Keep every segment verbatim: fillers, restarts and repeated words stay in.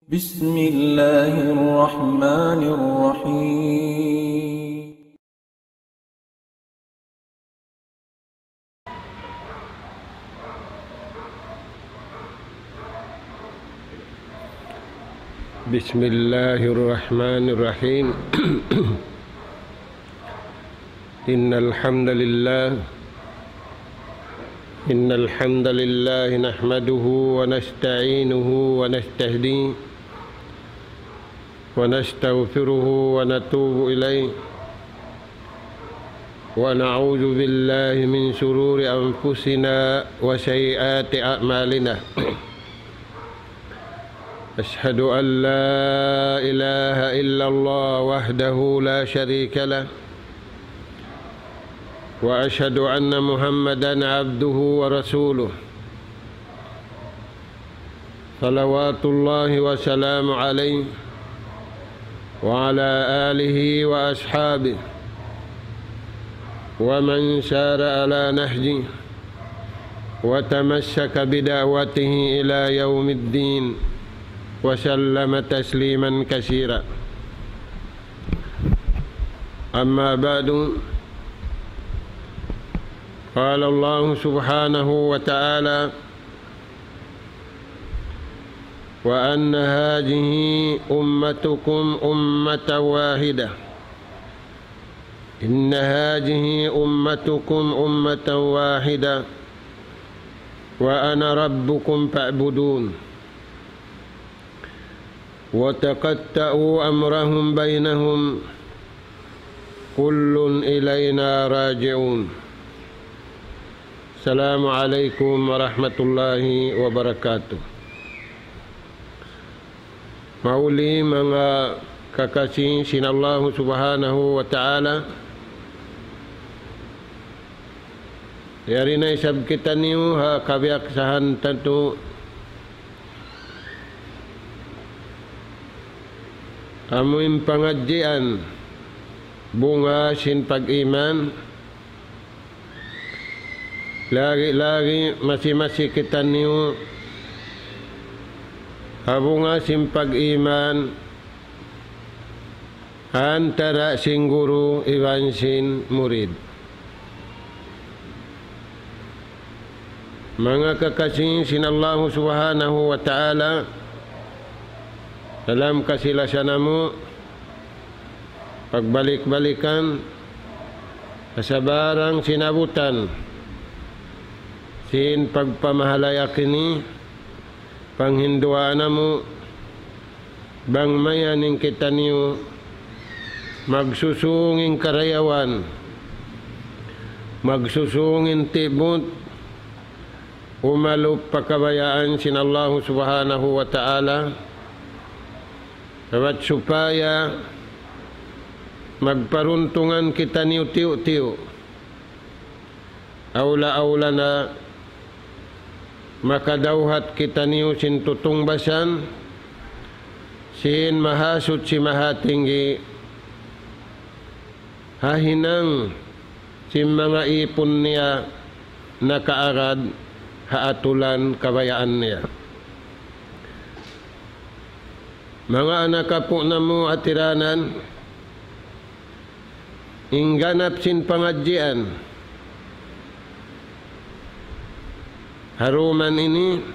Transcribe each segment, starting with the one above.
بسم الله الرحمن الرحيم. بسم الله الرحمن الرحيم. إن الحمد لله، إن الحمد لله نحمده ونستعينه ونستهديه ونستغفره ونتوب إليه، ونعوذ بالله من شرور أنفسنا وسيئات أعمالنا. أشهد أن لا إله إلا الله وحده لا شريك له، وأشهد أن محمدا عبده ورسوله، صلوات الله وسلامه عليه وعلى آله وأصحابه ومن سار على نهجه وتمسك بدعوته إلى يوم الدين وسلم تسليما كثيرا. أما بعد، قال الله سبحانه وتعالى: وأن هذه أمتكم أمة واحدة، إن هذه أمتكم أمة واحدة وأنا ربكم فاعبدون. وتقطعوا أمرهم بينهم كل إلينا راجعون. السلام عليكم ورحمة الله وبركاته. Mahuli manga kakasi sin Allahu Subhanahu wa Ta'ala, yari na isab kitaniyu ha kabiyaksahan tantu amu in pangadjian bunga sin pag-iman. Lagi-lagi masi-masi kitaniyu ha bunga sin pag-iman antara sin guru iban sin murid. Manga kakasi sin Allahu Subhanahu wa Ta'ala, dalam kasilasan namu', pagbalik-balikan, kasabarang sinabutan sin pagpamahalaya' kini, panghinduan namu', bang mayan in kitaniyu magsusung in karayawan, magsusung in tibut, umalup pa kabayaan sin Allahu Subhanahu wa Ta'ala, sabat supaya magparuntungan kitaniyu tiyu'-tiyu'. Awla-awla na makadawhat kitaniyu sin tutungbasan sin Mahasuchi Mahatinggi ha hinang sin manga ipun niya nakaagad ha atulan kabayaan niya. Manga anak apu' namu' ha tiranan, in ganap sin pangadjian ha duman ini,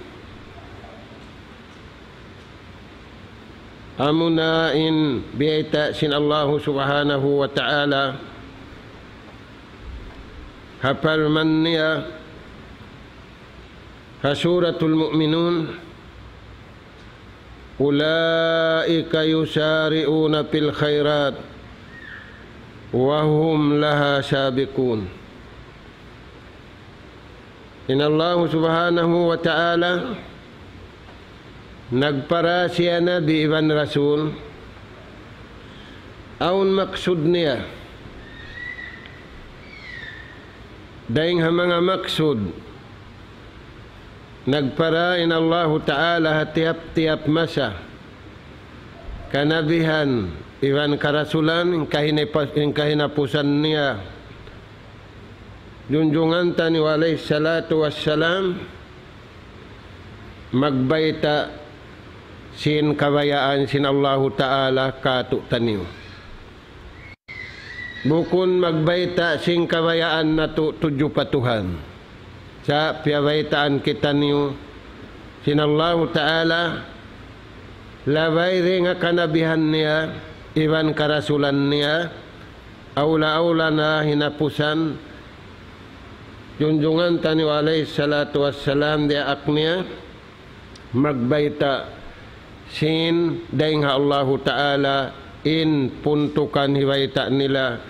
amuna in biyayta' sin Allahu Subhanahu wa Ta'ala ha parman niya ha Suratul Mu'minun, أولئك يسارعون في الخيرات وهم لها سابقون. In Allahu Subhanahu wa Ta'ala nagpara siya Nabi iban Rasul, awn maksud niya. Dayng ha manga maksud, nagpara in Allahu Ta'ala ha tiyap-tiyap masa kanabihan iban karasulan, in kahinipa-, in kahinapusan niya junjungan ta Nabi alayhi salatu wassalam magbayta' sin kabayaan sin Allahu Ta'ala kātu'niyu. Bukun magbayta' sin kabayaan natu' tudju pa Tuhan. Sa' piyabaytaan kitaniyu sin Allahu Ta'ala, labay dayn ha kanabihan niya, iban karasulan niya, awla-awla na hinapusan, junjungan taniyu alayhi salatu wassalam, diyaak niya, magbayta' sin dayn ha Allahu Ta'ala in puntukan hibayta' nila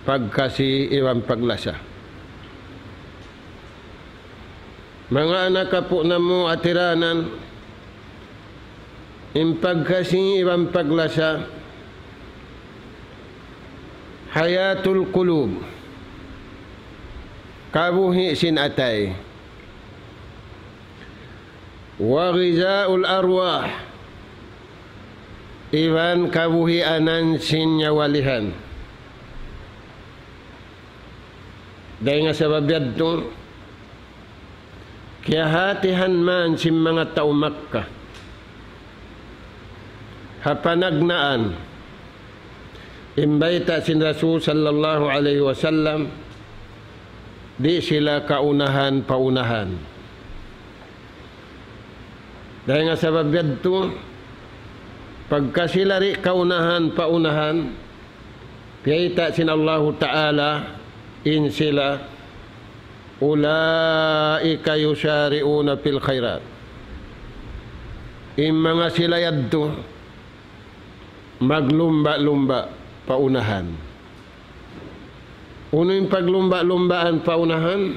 pagkasi iban paglasa. Manga anak apu' namu' ha tiranan, in pagkasi iban paglasa, hayatul qulub, kabuhi' sin atay. وغذاء الأرواح, iban kabuhianan sin nyawalihan. Dayn ha sabab yadtu, kiyahatihan man sin manga tau Makkah ha panagnaan in bayta' sin Rasul sallallahu alayhi wasallam, di' sila kaunahan paunahan. Dayn ha sabab yadtu, pagka sila di' kaunahan paunahan, piyayta' sin Allahu Ta'ala in sila, أولئك يسارعون في الخيرات. In manga sila yadtu, maglumba'-lumba' paunahan. Unu in paglumba'-lumbaan paunahan?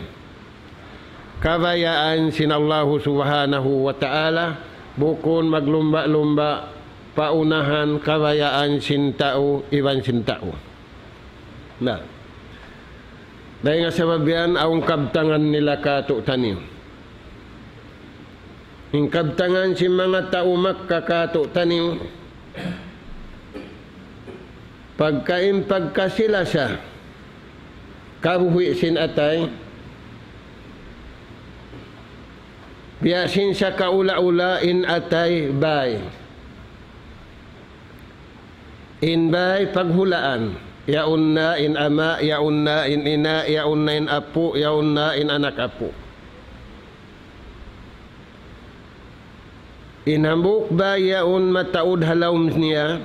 Kabayaan sin Allahu Subhanahu wa Ta'ala, bukun maglumba'-lumba' paunahan kabayaan sin tau iban sin tau. Na. Dayn ha sabab yan, awn kabtangan nila kātu'niyu. In kabtangan sin manga tau Makkah kātu'niyu, pagka in pagkasi-lasa, kabuhi' sin atay, biya' sin sakaula-ula in atay bāy. In bāy paghulaan, yaun na in ama', yaun na in ina', yaun na in apu', yaun na in anak apu'. In hambuuk bāy yaun mataud ha lawm niya,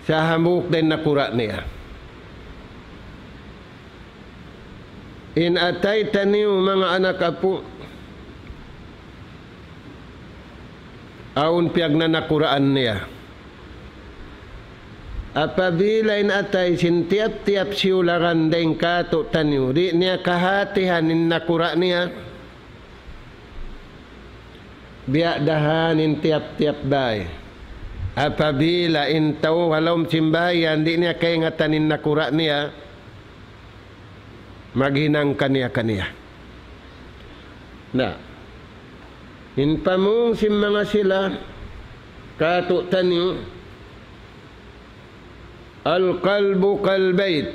sa' hambuuk da in nakura' niya. In atay taniyu manga anak apu', awn piyagnanakuraan niya. Apabila in atay sin tiyap-tiyap siyularan dayn kātu'niyu, di' niya kahātihan in nakura' niya, biya' da han in tiyap-tiyap bāy. Apabila in tau ha lawm sin bāy yan di' niya kaingatan in nakura' niya, maghinang kaniya-kaniya. Na, in pamung sin manga sila kātu'niyu, القلب كالبيت.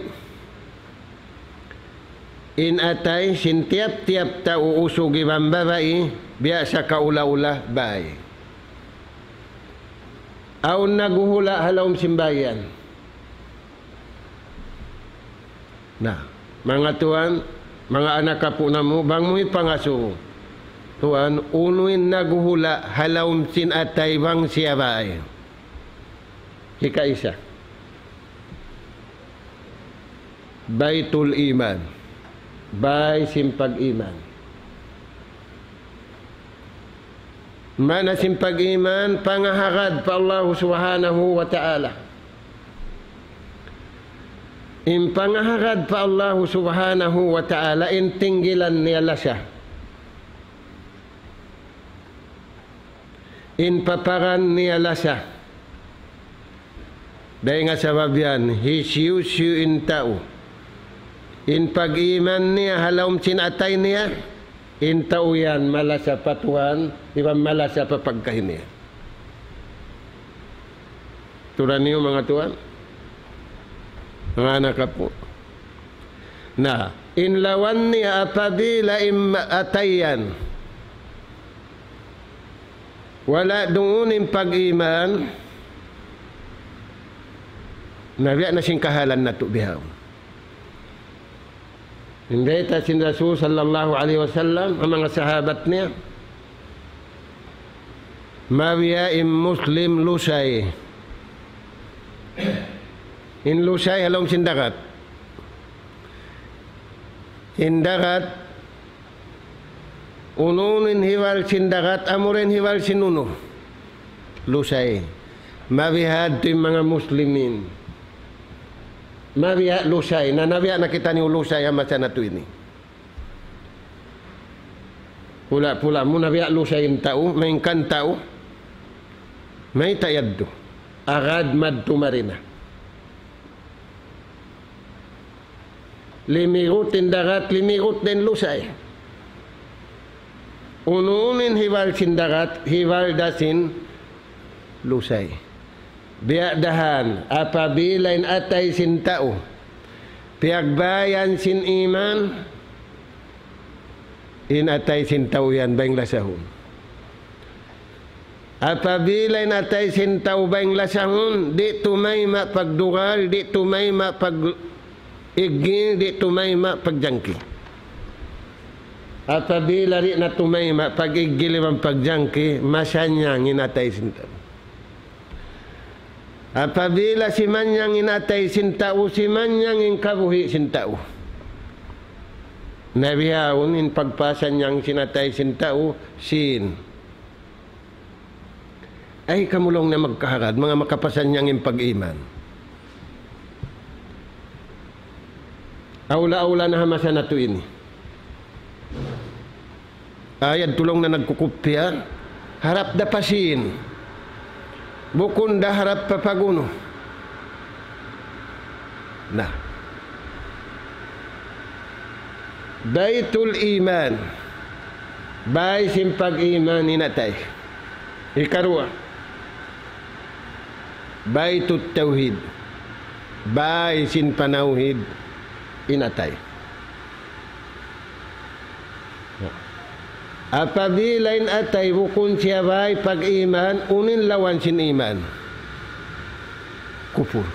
In atay sin tiyap-tiyap tau usug iban babai, biya' sakaula-ula bāy. Awn naghuhula' ha lawm sin bāy yan. Na, manga tuwan, manga anak apu' namu', bang mu hipangasubu, tuwan, unu in naghuhula' ha lawm sin atay bang siya bāy? Hikaisa, بيت الإيمان. Bāy sin pag-iman. Maana sin pag-iman, pangahagad pa Allah Subhanahu wa Ta'ala. In pangahagad pa Allah Subhanahu wa Ta'ala, in tinggilan niya lasa. In paparan niya lasa. Dayn ha sabab yan, hisiyu-siyu in tau in pag-iman niya ha lawm sin atay niya, in tau yan malasa pa Tuhan, iban malasa pa pagkahi niya. Tuud niyu manga tuwan, manga anak apu'. Na, in lawan niya apabila in atay yan, Wala' duun in pag-iman, na biya' na sin kahalan natu' bihaun. In bayta' sin Rasul sallallahu alayhi wasallam, ha manga sahabat niya, mabiya' in Muslim lusay. In lusay ha lawm sin dagat. In dagat, unu-unu in hibal sin dagat, amura in hibal sin unu. Lusay. Mabiha' tuud in manga Muslimin. Mabiha' lusay. Na, nabiha' na kitaniyu lusay ha masa natu' ini. Pula-pula mu nabiha' lusay in tau, malayngkan tau. Mayta' yadtu. Agad madtu mari na. Limigut in dagat, limigut da in lusay. Unu-unu in hibal sin dagat, hibal da sin lusay. Biya' dahan, apabila in atay sin tau piyagbayan sin iman, in atay sin tau yan bang lasahun. Apabila in atay sin tau bang lasahun, di' tumayma' pagdugal, di' tumayma' pag-iggil, di' tumayma' pagjangki. Apabila di' na tumayma' pag-iggil iban pagjangki, masannyang in atay sin tau. Apabila simanyang in atay sin tau, simanyang in kabuhi' sin tau. Na bihaun in pagpasannyang sin atay sin tau, sin. Ay, kamu laung niya magkahagad, manga makapasannyang in pag-iman. Awla-awla na ha masa natu' ini. Ayad tulung na nagkukupya, harap da pa sin. Bukun da harap pa pag'unu. Na. Baytul Iman. Bay sin pag-iman in atay. Hikaruwa. Baytut Tawhid. Bay sin panawhid in atay. Apabila in atay bukun siya bay pag-iman, unu in lawan sin iman? Kupur.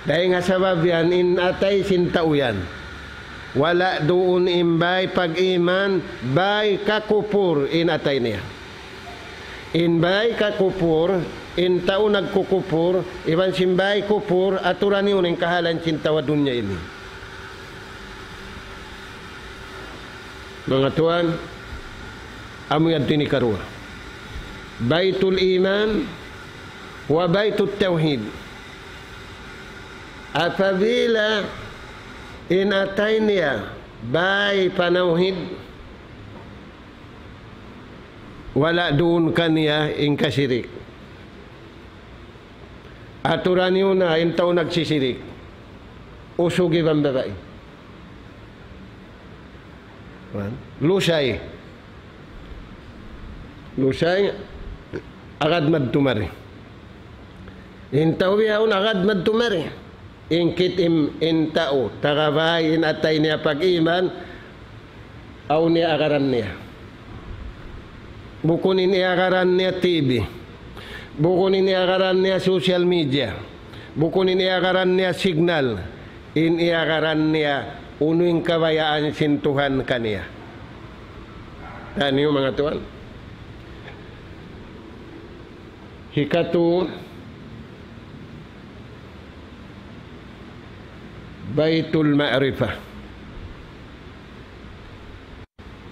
Dayn ha sabab yan, in atay sin tau yan. Wala' duun in bay pag-iman, bay kakupur in atay niya. In bay kakupur, in tau nagkukupur, iban sin bay kupur, aturan niyu in kahalan sin tau ha dunya ini. Manga tuwan, amu yadtu in hikaruwa. Baytul Iman wa Baytut Tawhid. Apabila in atay niya bay panawhid, wala' duun kaniya in kasirik. Aturan niyu na in tau nagsisirik. Usug iban babai. Lusay. Lusay, agad madtu mari. In tau bihaun agad madtu mari. In kit-, in, in tau, taga bay in atay niya pag-iman, awn niya agaran niya. Bukun in iyagaran niya T V. Bukun in iyagaran niya social media. Bukun in iyagaran niya signal. In iyagaran niya unu in kabayaan sin Tuhan kaniya. Taniyu manga tuwan. Hikatu, Baytul Ma'rifah.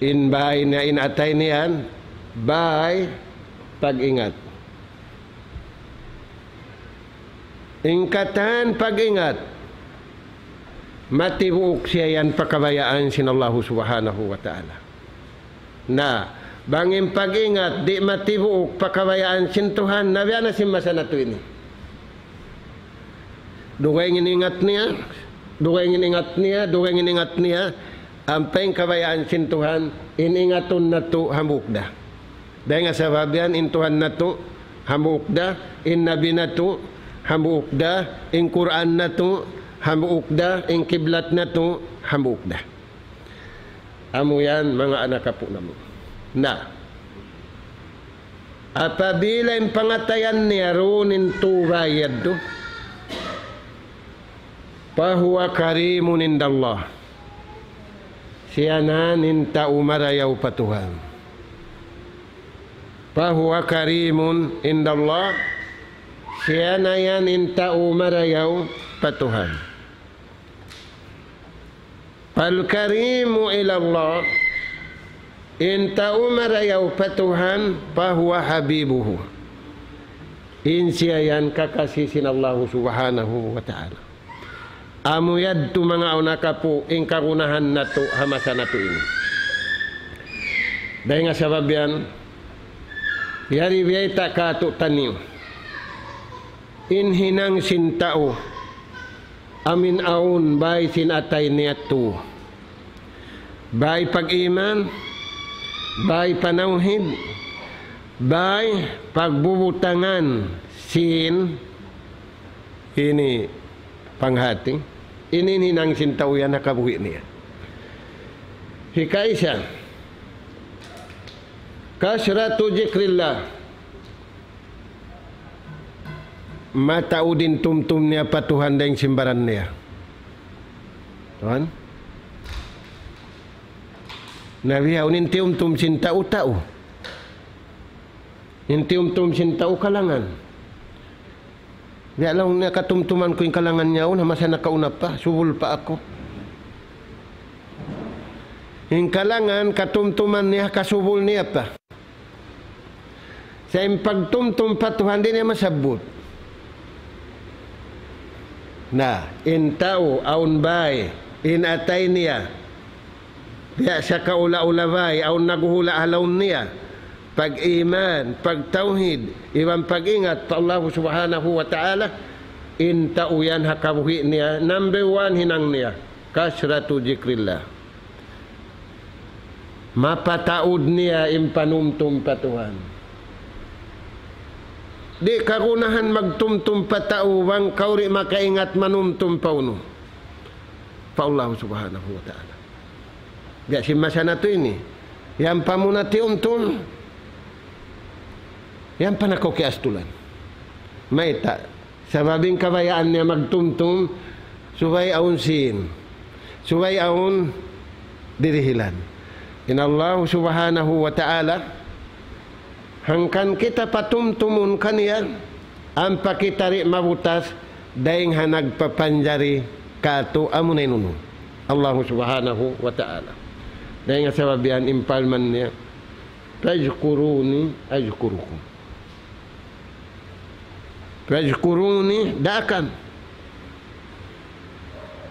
In bay niya, in atay niya yan, bay pag-ingat. In katan pag-ingat, matibuuk siya yan pa kabayaan sin Allahu Subhanahu wa Ta'ala. Na, bang in pag-ingat, di' matibuuk pa kabayaan sin Tuhan, na biya' na sin masa natu' ini. Dugaing in ingat niya, dugaing in ingat niya, dugaing in ingat niya, ampa in kabayaan sin Tuhan, in ingatun natu' hambuuk da. Dayn ha sabab yan, in Tuhan natu' hambuuk da, in Nabi natu' hambuuk da, in Qur'an natu' hambuuk da, in kiblat natu' hambuuk da. Amu yan, manga anak apu' namu'. Na. Apabila in pangatayan niya duun in tū bāy yadtu, فهو كريم عند الله. Siya na yan in tau marayaw pa Tuhan. فهو كريم عند الله. Siya na yan in tau marayaw pa Tuhan. فالكريم إلى الله, in tau marayaw pa Tuhan, فهو حبيبه. In siya yan kakasi sin Allahu Subhanahu wa Ta'ala. Amu yadtu manga anak apu' in kagunahan natu' ha masa natu' ini. Dayn ha sabab yan, yari biyayta' kātu'niyu in hinang sin tau amu in awn bāy sin atay niya tū. Bāy pag-iman, bāy panawhid, bāy pagbubutangan sin ini panghati. Ini in hinang sin tau yan ha kabuhi' niya. Hikaisa, كثرة ذكر الله. Mataud in tumtum niya pa Tuhan dayn sin baran niya. Tuhan? Na bihaun in tiyumtum sin tau-tau. In tiyumtum sin tau kalangan. Biya' laung niya katumtuman ku in kalangan niya yaun, ha masa nakauna pa, subul pa aku. In kalangan katumtuman niya, kasubul niya pa. Sa' in pagtumtum pa Tuhan di' niya masabbut. Na, in tau, awn bāy, in atay niya, biya' sa kaula-ula bāy, awn naghuhula' ha lawm niya. Pag-iman, pagtawhid, iban pag-ingat pa Allah Subhanahu wa Ta'ala, in tau yan ha kabuhi' niya, number one hinang niya, كثرة ذكر الله. Mapataud niya in panumtum pa Tuhan. Di' kagunahan magtumtum pa tau bang kaw di' makaingat manumtum pa unu? Pa Allah Subhanahu wa Ta'ala. Biya' sin masa natu' ini. Yan pa muna tiyumtum. Yan pa na kaw kiyastulan. Mayta'? Sabab in kabayaan niya magtumtum, subay awn sīn, subay awn dirihilan. In Allah Subhanahu wa Ta'ala, hangkan kita patumtumun kaniya, ampa kita di' mabutas, dayn ha nagpapanjari kātu' amuna in unu. Allah Subhanahu wa Ta'ala. Dayn ha sabab yan in parman niya, فاذكروني أذكركم. فاذكروني, daakan.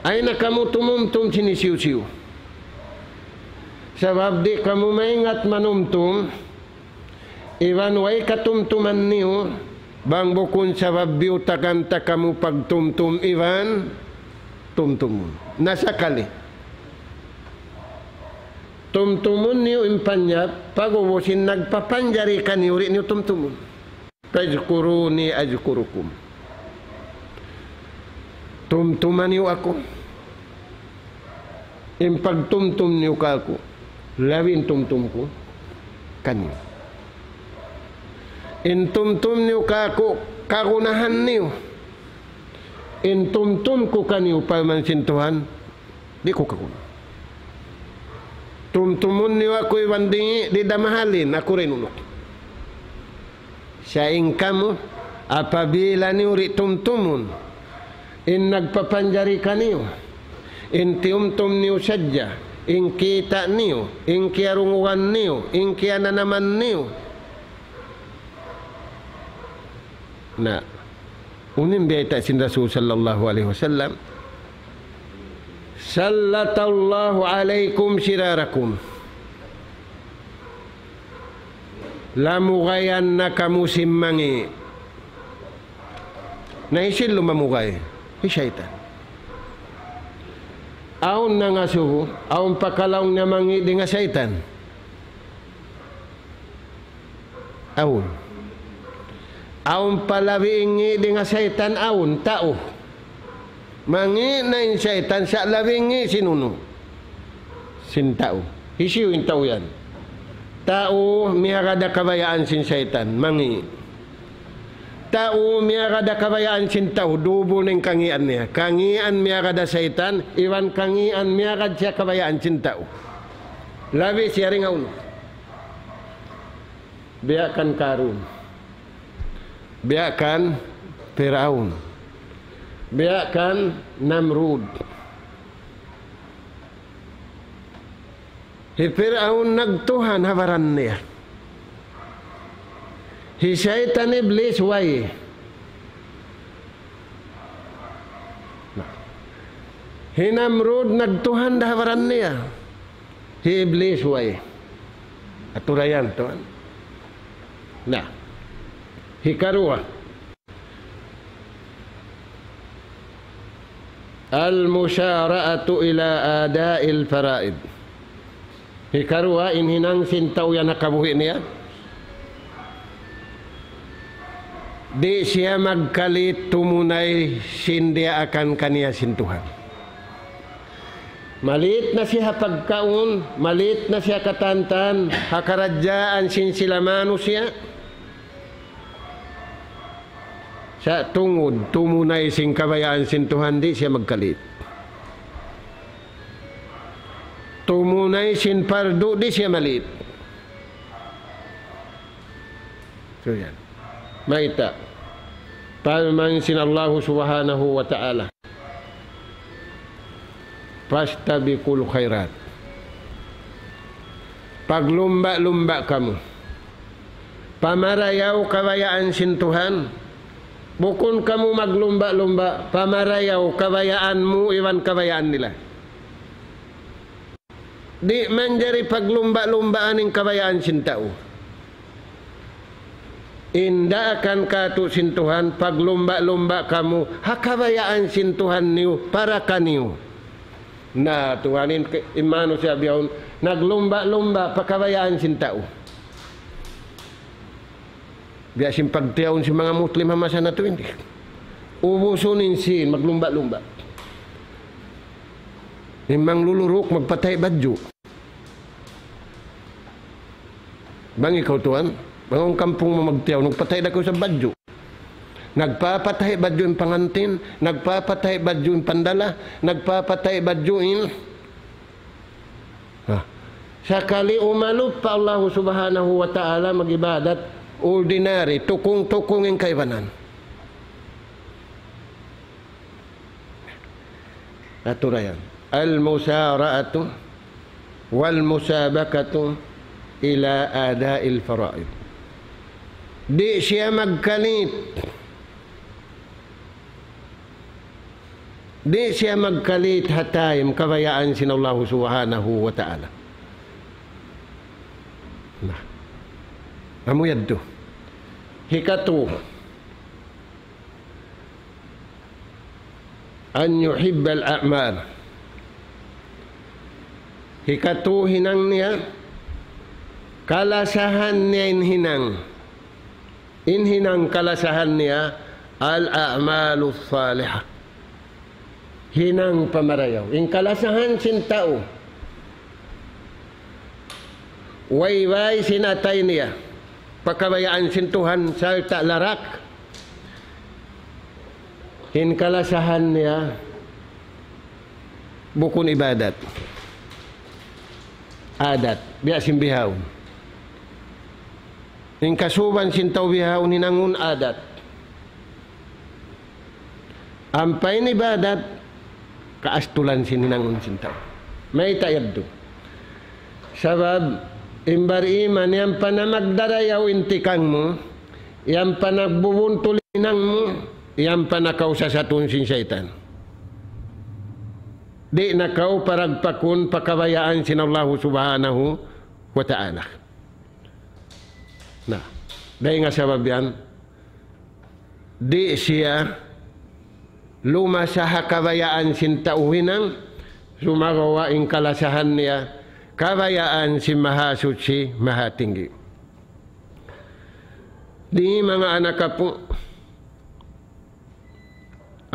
Ayaw na kamu tumumtum sin hisiyu-siyu. Sabab di' kamu maingat manumtum, iban way katumtuman niyu, bang bukun sabab biyutakan ta kamu pagtumtum iban tumtumun. Na sakali. Tumtumun niyu in panyap, pag'ubus in nagpapanjari kaniyu di' niyu tumtumun. فاذكروني أذكركم. Tumtuma niyu aku. In pagtumtum niyu kāku', labi in tumtum ku kaniyu. In tumtum niyu kāku', kagunahan niyu. In tumtum ku kaniyu, parman sin Tuhan, di' ku kaguna. Tumtumun niyu aku iban dingi', di' da mahalin, aku rinunuk. Sa' in kamu, apabila niyu di' tumtumun in nagpapanjari kaniyu, in tiyumtum niyu sadja, in kita' niyu, in kiyarungugan niyu, in kiyananaman niyu. Na, unu in biyayta' sin Rasul sallallahu alayhi wasallam, سلط الله عليكم شراركم. Lamugayan na kamu sin mangi'. Na hisiyu in lumamugay? Hi saytan. Awn nangasubu, awn pa kalaung niya mangi' dayn ha saytan. Awn. Awn pa labi in ngi' dayn ha saytan, awn, tau. Mangi' na in saytan, sa' labi in ngi' sin unu? Sin tau. Hisiyu in tau yan? Tau miyagad ha kabayaan sin saytan, mangi'. Tau miyagad ha kabayaan sin tau, dubul in kangīan niya. Kangīan miyagad ha saytan, iban kangīan miyagad siya kabayaan sin tau. Labi siya ringaun. Biya' kan Karun. Biya' kan Piraun. Biya' kan Namrud. Hi Piraun nagtuhan ha baran niya. Hi saytan Iblis way. Hi Namrud nagtuhan da ha baran niya. Hi Iblis way. Atura yan, tuwan. Na. Hikaruwa. المسارعة إلى أداء الفرائض. Hikaruwa, in hinang sin tau yan ha kabuhi' niya. Di' siya magkalit tumunay sin diyaakan kaniya sin Tuhan. Malit na siya ha pagkaun, malit na siya katantan, ha karadjaan sin sila manusiya'. Sa' tungud, tumunay sin kabayaan sin Tuhan, di' siya magkalit. Tumunay sin pardu, di' siya malit. So yan. Mayta'. Parman sin Allahu Subhanahu wa Ta'ala. فاستبقوا الخيرات. Paglumba'-lumba' kamu. Pamarayaw kabayaan sin Tuhan. Bukun kamu maglumba'-lumba', pamarayaw kabayaan mu iban kabayaan nila. Di' manjari paglumba'-lumbaan in kabayaan sin tau. In daakan kātu' sin Tuhan, paglumba'-lumba' kamu, ha kabayaan sin Tuhan niyu, para kaniyu. Na, Tuhan in, in manusiya' bihaun, naglumba'-lumba' pa kabayaan sin tau. Biya' sin pagtiyaun sin manga Muslim ha masa natu' ini. Ubusun in sīn, maglumba'-lumba'. In mangluluruk, magpatahi' badju'. Bang ikaw tuwan, bang in kampung mu magtiyaun, nagpatahi' da kaw isab badju'. Nagpapatahi' badju' in pangantin, nagpapatahi' badju' in pandala, nagpapatahi' badju' in. Ha. Sakali umalup pa Allahu Subhanahu wa Ta'ala mag-ibadat, ordinary, tukung-tukung in kaibanan. Atura yan. المسارعة والمسابقة إلى أداء الفرائض. Di' siya magkalit. Di' siya magkalit ha time kabayaan sin Allahu Subhanahu wa Ta'ala. Na. Amu yadtu. Hikatu. أن يحب الأعمال. Hikatu hinang niya, kalasahan niya in hinang. In hinang kalasahan niya, الأعمال الصالحة. Hinang pamarayaw. In kalasahan sin tau. Way-way sin atay niya. Pa kabayaan sin Tuhan, sarta' larak. In kalasahan niya, bukun ibadat. Adat. Biya' sin bihaun. In kasuban sin tau bihaun hinangun adat. Ampa in ibadat, kaastulan sin hinangun sin tau. Mayta' yadtu? Sabab, in bar-iman, yan pa na magdarayaw in tikang mu, yan pa nagbubuntul hinang mu, yan pa na kaw sasatun sin saytan. Di' na kaw paragpakun pa kabayaan sin Allahu Subhanahu wa Ta'ala. Na, dayn ha sabab yan, di' siya lumasa ha kabayaan sin tau hinang, sumagawa' in kalasahan niya, kabayaan sin Mahasuchi, Mahatinggi. Di' manga anak apu',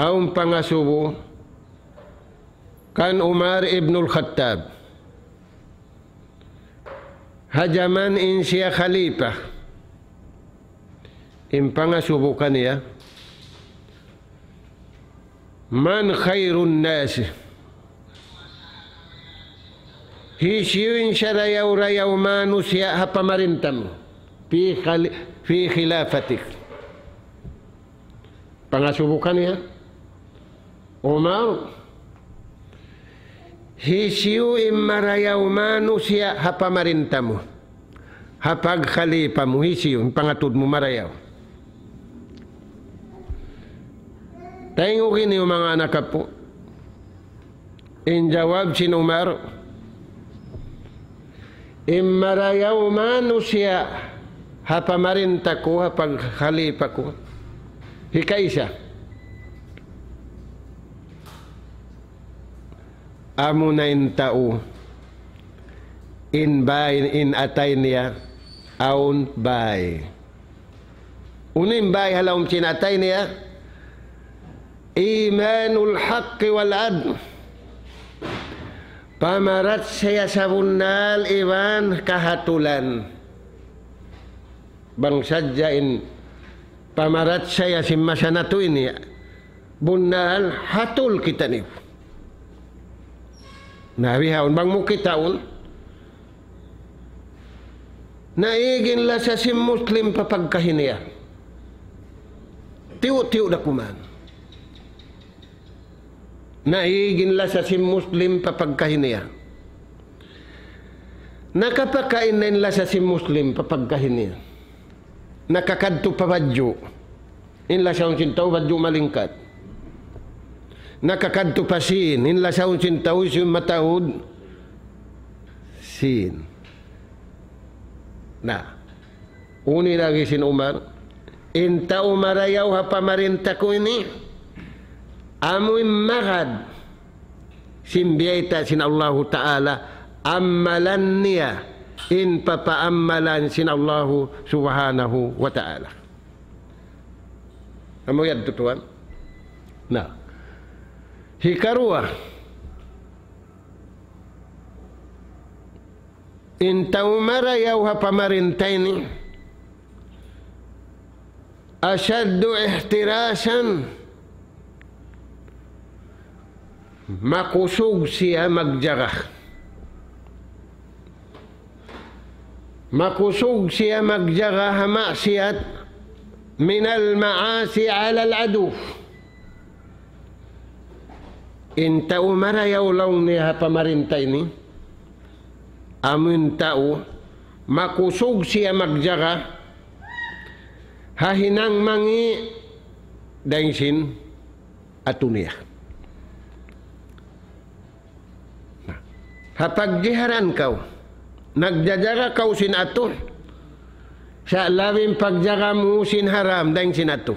awn pangasubu kan Umar ibnul Khattab. Ha jaman in siya khalifa, in pangasubu kaniya, من خير الناس؟ Hisiyu in sarayaw-rayaw manusiya' ha pamarinta mu? في خل-، في خلافتك. Pangasubu kaniya, Umar, hisiyu in marayaw manusiya' ha pamarinta mu? Ha pagkhalifa mu, hisiyu in pangatud mu marayaw? Tayngug ini, manga anak apu'. In jawab sin Umar, in marayaw manusiya' ha pamarinta ku, ha pagkhalifa ku, hikaisa, amuna in tau in bāy, in atay niya awn bāy. Unu in bāy ha lawm sin atay niya? إيمان الحق والعدل. Pamarachaya sabunnal iban kahatulan. Bang sadja in pamarachaya sin masa natu' ini, bunnal hatul kitaniyu. Na, bihaun bang mu kitaun, naig in lasa sin Muslim pa pagkahi niya. Tiyu'-tiyu' da kuman. Naig in lasa sin Muslim pa pagkahi niya. Nakapakain na in lasa sin Muslim pa pagkahi niya. Nakakadtu pa badju'. In lasaun sin tau badju' malingkat. Nakakadtu pa sīn, in lasaun sin tau hisiyu in mataud? Sīn. Na, unu in agi sin Umar, in tau marayaw ha pamarinta ku ini, amu in magad sin biyayta' sin Allahu Ta'ala, ammalan niya in papaammalan sin Allahu Subhanahu wa Ta'ala. Amu yadtu tuwan. Na. Hikaruwa, in tau marayaw ha pamarinta ini, أشد احتراسا, makusug siya magjaga. Makusug siya magjaga ha maksiyat, من المعاصي على العدو. In tau marayaw laung niya ha pamarinta ini, amu in tau makusug siya magjaga ha hinang mangi' dayn sin atu niya. Na, ha pagjiharan kaw, nagjajaga kaw sin atu, sa' labi in pagjaga mu sin haram dayn sin atu.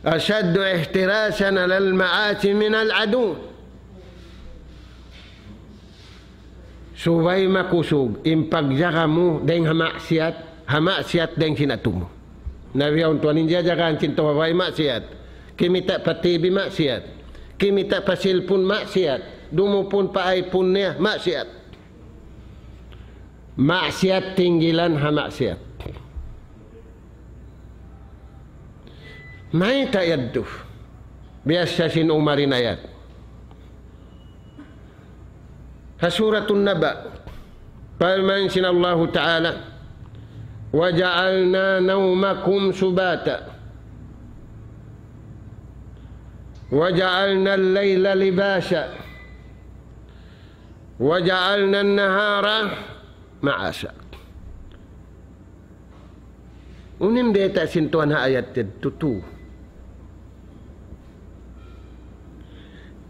أشد احتراسا على المعاصي من العدو. Subay makusug in pagjaga mu dayn ha maksiyat, ha maksiyat dayn sin atu mu. Na bihaun tuwan in jajagaan sin tau ha bāy maksiyat. Kimita' pa T V maksiyat. Kimita' pa cellphone maksiyat. Dumupun pa iPhone niya maksiyat. Maksiyat tinggilan ha maksiyat. Mayta' yadtu? Biyasa sin Umar in ayat. Ha Suratun Naba, parman sin Allahu Ta'ala, وجعلنا نومكم سباتا وجعلنا الليل لباسا وجعلنا النهار معاشا. Unu in biyayta' sin Tuhan ha ayat yadtu?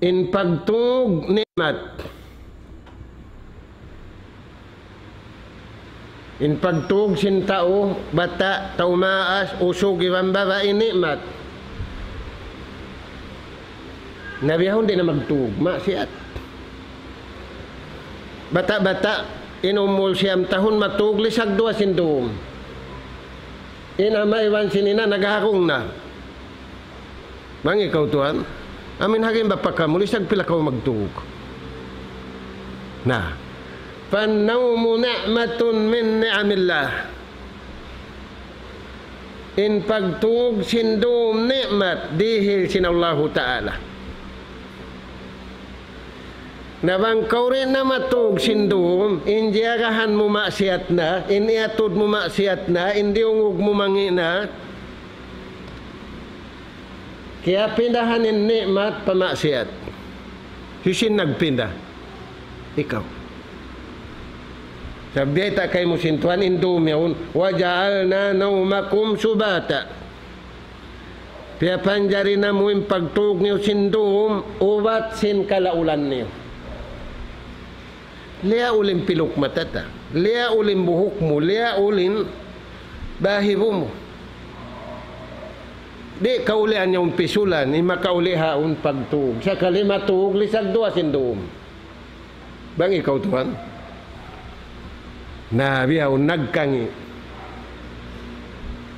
In pagtug ni'mat. In pagtug sin tau, bata', tau maas, usug iban babai, ni'mat. Na bihaun di' na magtug, maksiyat. Bata'-bata', in umul siyam tahun matug, lisag duwa sin dum. In ama' iban sin ina' naghagung na. Bang ikaw tuwan, amin hagin ba pa kamu, lisag pila kaw magtug? Na, فالنوم نعمة من نعم الله. In pagtug sin dum ni'mat dihil sin Allahu Ta'ala. Na bang kaw di' na matug sin dum, in jiyarahan mu maksiat na, in iyatud mu maksiat na, in diyungug mu mangi' na, kiyapindahan in ni'mat pa maksiat. Hisiyu in nagpinda? Ikaw. Sabab biyayta' kaymu sin Tuhan in dum yaun, وجعلنا نومكم سباتا. Piyapanjari namu' in pagtug niyu sin dum, ubat sin kalaulan niyu. Liyaul in piluk mata ta, liyaul in buhuk mu, liyaul in bahibu mu. Di' kaulian yaun pisulan, in makauli' haun pagtug. Sakali matug, lisag duwa sin dum. Bang ikaw tuwan. Na, bihaun nagkangi'.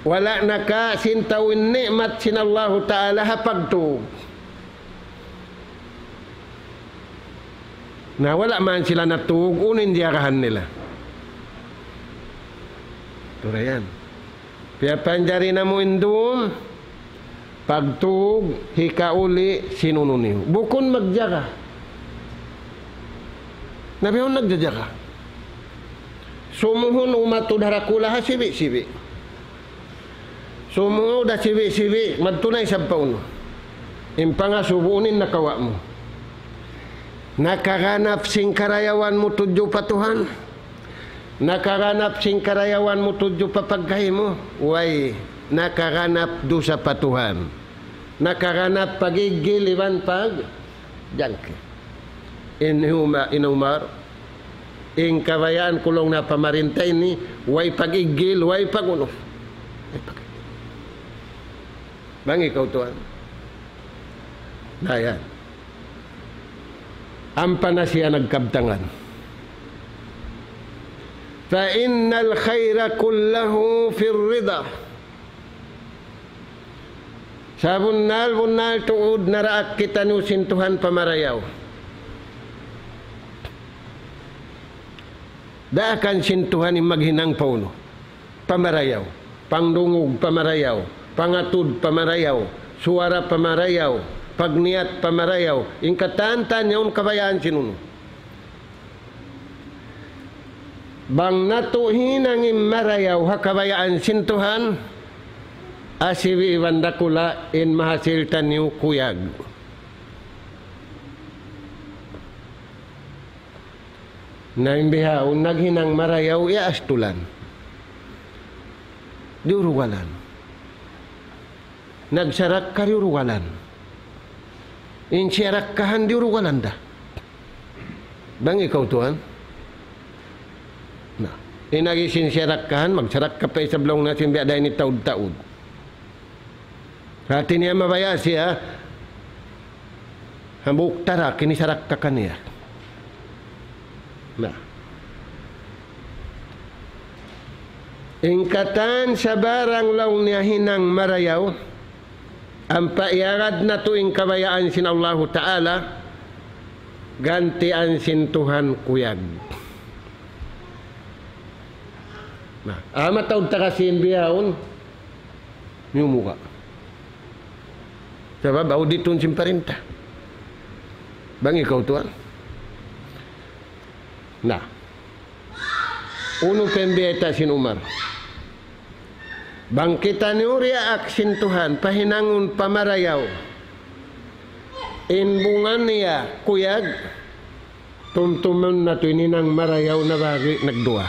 Wala' naka sin tau in ni'mat sin Allahu Ta'ala ha pagtug. Na wala' man sila natug, unu in diyarahan nila. Turayan. Piyapanjari namu' in dum, pagtug, hikauli', sin unu niyu. Bukun magjara. Na bihaun nagjajara. Sumuhun umatud ha dakula' ha sibi'-sibi'. Sumuhun da sibi'-sibi', madtu na isab pa unu. In pangasubu unu in nakawa' mu. Nakaganap sin karayawan mu tudju pa Tuhan. Nakaganap sin karayawan mu tudju pa pagkahi mu. Way, nakaganap dusa pa Tuhan. Nakaganap pag-iggil iban pagjangki. In Uma-, in Umar, in kabayaan ku laung niya pamarinta ini, way pag-iggil, way pag-unu. Way pag-iggil. Bang ikaw tuwan. Na yan. Ampa na siya nagkabtangan. فإن الخير كله في الرضا. Sabunnal-bunnal tuud naraak kitaniyu sin Tuhan pamarayaw. Daakan sin Tuhan in maghinang pa unu. Pamarayaw. Pangdungug pamarayaw. Pangatud pamarayaw. Suwara pamarayaw. Pagniyat pamarayaw. In katan-katan yaun kabayaan sin unu. Bang natu' hinang in marayaw ha kabayaan sin Tuhan, asibi' iban dakula' in mahasil taniyu kuyag. Na in bihaun naghinang marayaw, iyaastulan. Diyurugalan. Nagsarakka diyurugalan. In siyarakkahan diyurugalan da. Bang ikaw tuwan. Na. In agi sin siyarakkahan, magsarakka pa isab laung niya sin biya' da ini taud-taud. Hati niya mabaya' siya, hambuuk tarak ini sarakka kaniya. Na. In katan sabarang laung niya hinang marayaw, ampa iyagad natu' in kabayaan sin Allahu Ta'ala, gantian sin Tuhan kuyag. Na, ah, mataud ta kasi in bihaun, miyumuka. Sabab, auditun sin parinta. Bang ikaw tuwan. Na. Unu pa in biyayta' sin Umar. Bang kitaniyu diyaak sin Tuhan, pahinangun pamarayaw. In bunga niya, kuyag, tumtumun natu' in hinang marayaw na bahagi' nagduwa.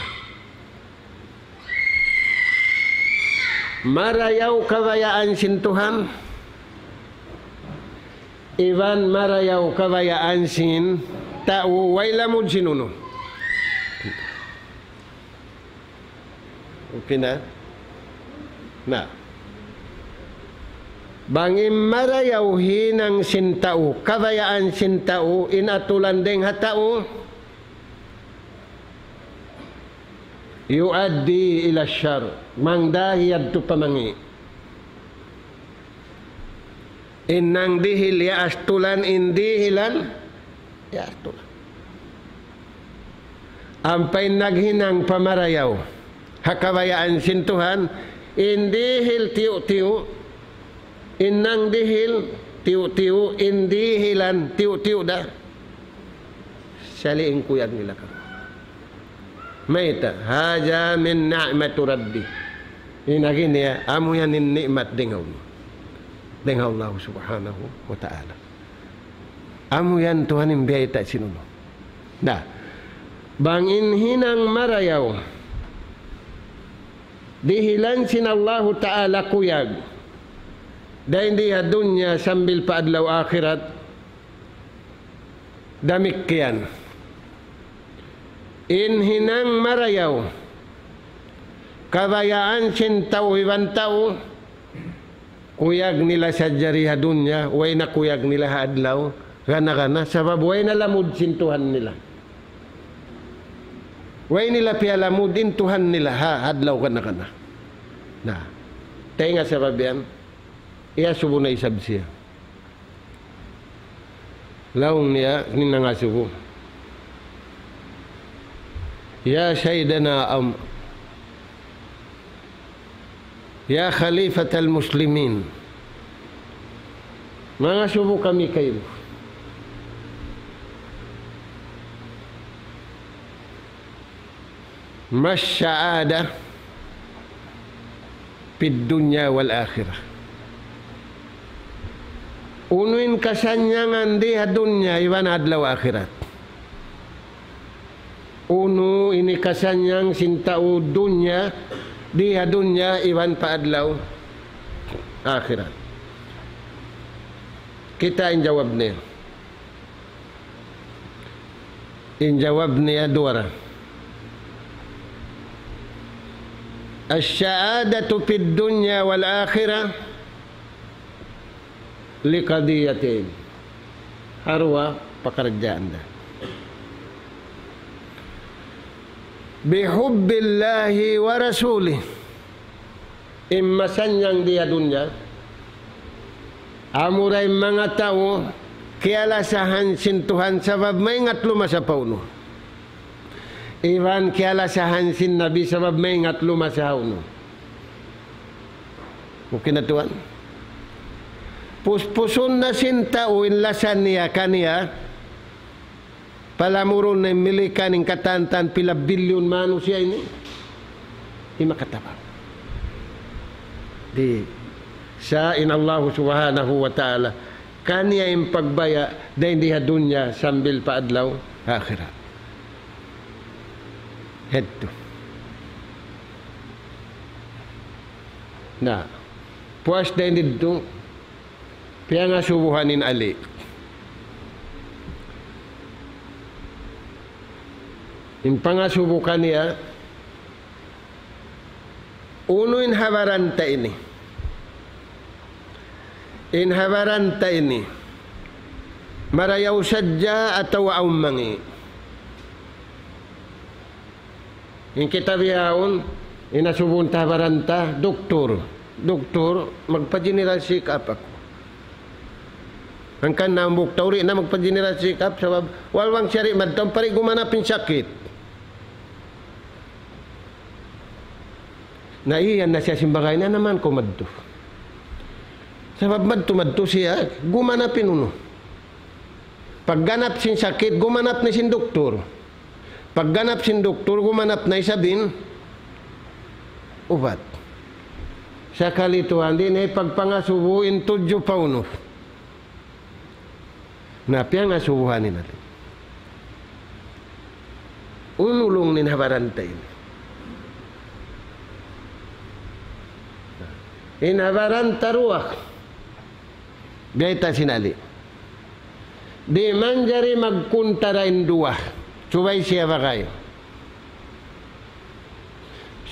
Marayaw kabayaan sin Tuhan, iban marayaw kabayaan sin tau, way lamud sin unu. Okay na? Na. Bang in marayaw hinang sin tau, kabayaan sin tau, in atulan dayng ha tau, يؤدي إلى الشر. Mangdahi yadtu pa mangi'. In nangdihil iyaastulan, in dihilan iyaastulan. Ampa in naghinang pa marayaw ha kabayaan sin Tuhan, in dihil tiyu'-tiyu', in nangdihil tiyu'-tiyu', in dihilan tiyu'-tiyu' da. Sali' in kuyag nila karuwa. Mayta', هذا من نعمة ربي. In agi niya, amu yan in ni'mat dayn ha Allah. Dayn ha Allah subhanahu wa ta'ala. Amu yan Tuhan in biyayta' sin unu. Na, bang in hinang marayaw, dihilan sin Allahu Ta'ala kuyag, dayn di ha dunya sambil pa adlaw akhirat, damikkiyan. In hinang marayaw, kabayaan sin tau iban tau, kuyag nila sadja di ha dunya, way na kuyag nila ha adlaw gana-gana, sabab way na lamud sin Tuhan nila. Way nila piyalamud in Tuhan nila ha adlaw gana-gana. Na, dayn ha sabab yan, iyasubu na isab siya. Laung niya, in nangasubu. يا سيدنا عمر، يا خليفة المسلمين. Mangasubu kami kaymu. ما السعادة في الدنيا والآخرة؟ Unu in kasannyangan di ha dunya iban adlaw akhirat? Unu in kasannyangan sin tau dunya, di ha dunya iban pa adlaw akhirat? Kita' in jawab niya. In jawab niya duwa ra. السعادة في الدنيا والآخرة لقضيتين. Ha duwa pakaradjaan da. بحب الله ورسوله. In masannyang di ha dunya, amura in manga tau kiyalasahan sin Tuhan sabab maingat lumasa pa unu. Iban kiyalasahan sin Nabi sabab maingat lumasa ha unu. Okay na tuwan? Puspusun na sin tau in lasa niya kaniya, palamurun na in milikan in katan-katan pila bilyun manusiya' ini. Di' makatabang. Di'. Sa' in Allah subhanahu wa ta'ala, kaniya in pagbaya' dayn di ha dunya sambil pa adlaw akhirat. Yadtu. Na, puas dayn didtu, piyangasubuhan in Ali. In pangasubu kaniya, unu in ha baran ta ini? In ha baran ta ini, marayaw sadja atawa awn mangi'? In kita bihaun, in asubuhun ta ha baran ta, duktur. Duktur, magpa-general check-up aku. Hangkan na hambuuk tau di' na magpa-general check-up, sabab wal bang siya di' madtu, ampa di' gumanap in sakit. Na iyan na siya sin bagay na naman ku madtu. Sabab madtu-madtu siya, gumanap in unu. Pagganap sin sakit, gumanap na sin duktur. Pagganap sin duktur, gumanap na isab in ubat. Sakali tuwan, di' na hipagpangasubu in tudju pa unu. Na piyangasubuhan in Ali. Unu laung niya in ha baran ta ini? In ha baran ta duwa. Biyayta' sin Ali. Di' manjari magkuntara in duwa. Subay siya bagay.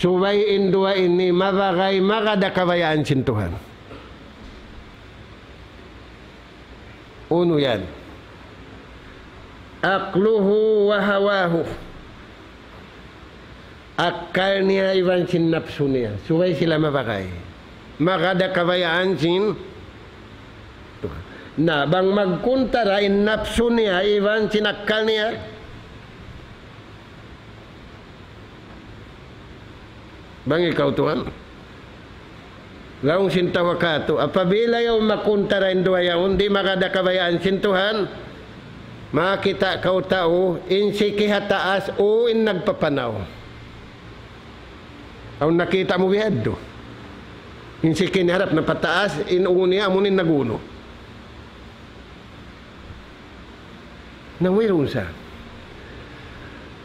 Subay in duwa ini mabagay, magad ha kabayaan sin Tuhan. Unu yan? عقله وهواه. Akkal niya iban sin napsu niya. Subay sila mabagay. Magad ha kabayaan sin Tuhan. Na, bang magkuntara in napsu niya iban sin akkal niya, Bang ikaw, tuwan. Laung sin tau ha katu', apabila yaun makuntara in duwa yaun, di' magad ha kabayaan sin Tuhan, makakita' kaw tau, in siki ha taas, ū in nagpapanaw. Awn nakita' mu bihadtu. In siki niya harap na pa taas, in ū niya amu in nag-unu. Na wayruun sa.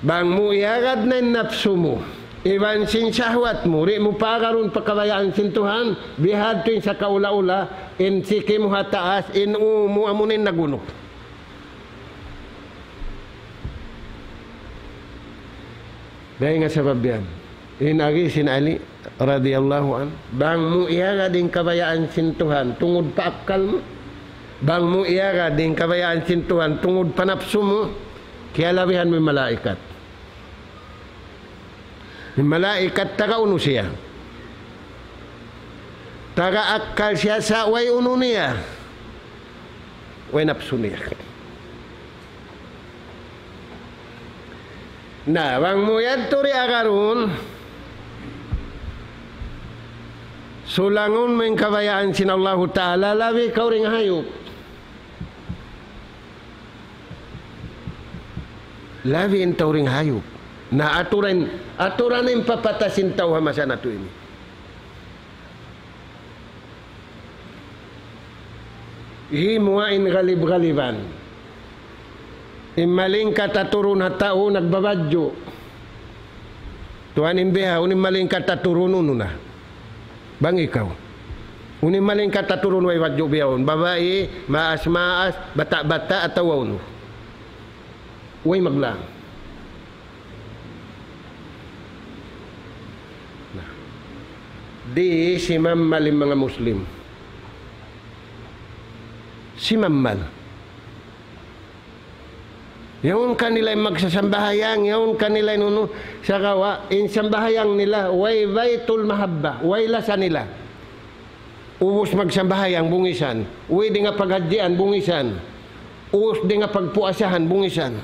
Bang mu iyagad na in napsu mu, iban sin sahwat mu, di' mu paagarun pa kabayaan sin Tuhan, bihadtu in sakaula-ula, in siki mu ha taas, in ū mu amu in nag-unu. Dayn ha sabab yan, in agi sin Ali radiyallahu anhu, bang mu iyagad in kabayaan sin Tuhan tungud pa akkal mu, bang mu iyagad in kabayaan sin Tuhan tungud pa napsu mu, kiyalabihan mu in malaikat. In malaikat taga unu siya? Taga akkal siya sa' way unu niya. Way napsu niya. Na, bang mu yadtu di' agarun, sulangun mu in kabayaan sin Allahu Ta'ala, labi kaw dayn ha hayup. Labi in tau dayn ha hayup. Na aturan, aturan in papatay sin tau ha masa natu' ini. Himuwa' in galib-galiban. In malingkat ha turun ha tau nagbabadju'. Tuwan in bihaun in malingkat ha turun unu na. Bang ikaw. Unu in malingkat ha turun way badju' bihaun. Babai, maas-maas, bata'-bata' atawa unu. Way maglang. Na. Di' simammal in manga Muslim. Simammal. Yaun kanila in magsasambahayang, yaun kanila in unu, sagawa', in sambahayang nila, way baytul mahabba, way lasa nila. Ubus magsambahayang bungisan, uwi' dayn ha paghadjian bungisan, ubus dayn ha pagpuasahan bungisan.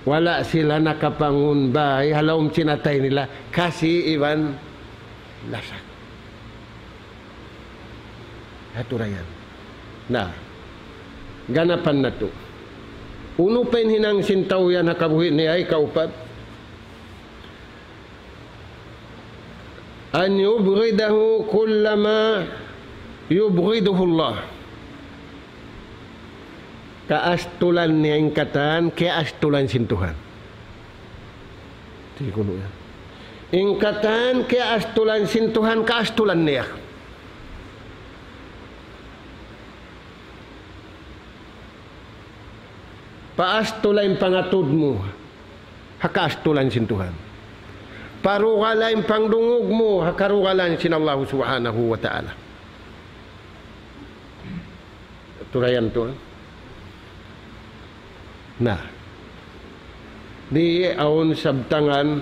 Wala' sila nakapangun bay ha lawm sin atay nila, kasi iban lasa. Hatu ra yan. Na, ganapan natu'. Unu pa in hinang sin tau yan ha kabuhi' niya, ay kaupat. أن يبغضه كل ما يبغضه الله. Kaastulan niya in katan, kiyaastulan sin Tuhan. Di' kunu' yan. In katan, kiyaastulan sin Tuhan, kaastulan niya. Paastula in pangatud mu ha kaastulan sin Tuhan. Parugala in pangdungug mu ha karugalan sin Allah Subhanahu wa Ta'ala. Turayan tu. Na. Di' awn sabtangan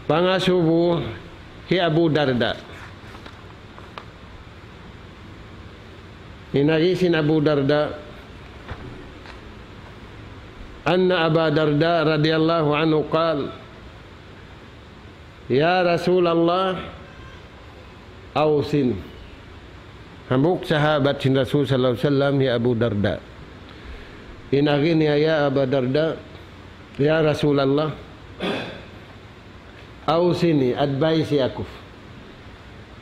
pangasubu hi Abu Darda. In agi sin Abu Darda, أن أبا الدرداء رضي الله عنه قال: يا رسول الله، أوصني. Hambuuk sahabat sin Rasul sallallahu alayhi wasallam hi Abu Darda. In agi niya, "Ya Aba Darda, ya Rasulallah, awsini, advice aku."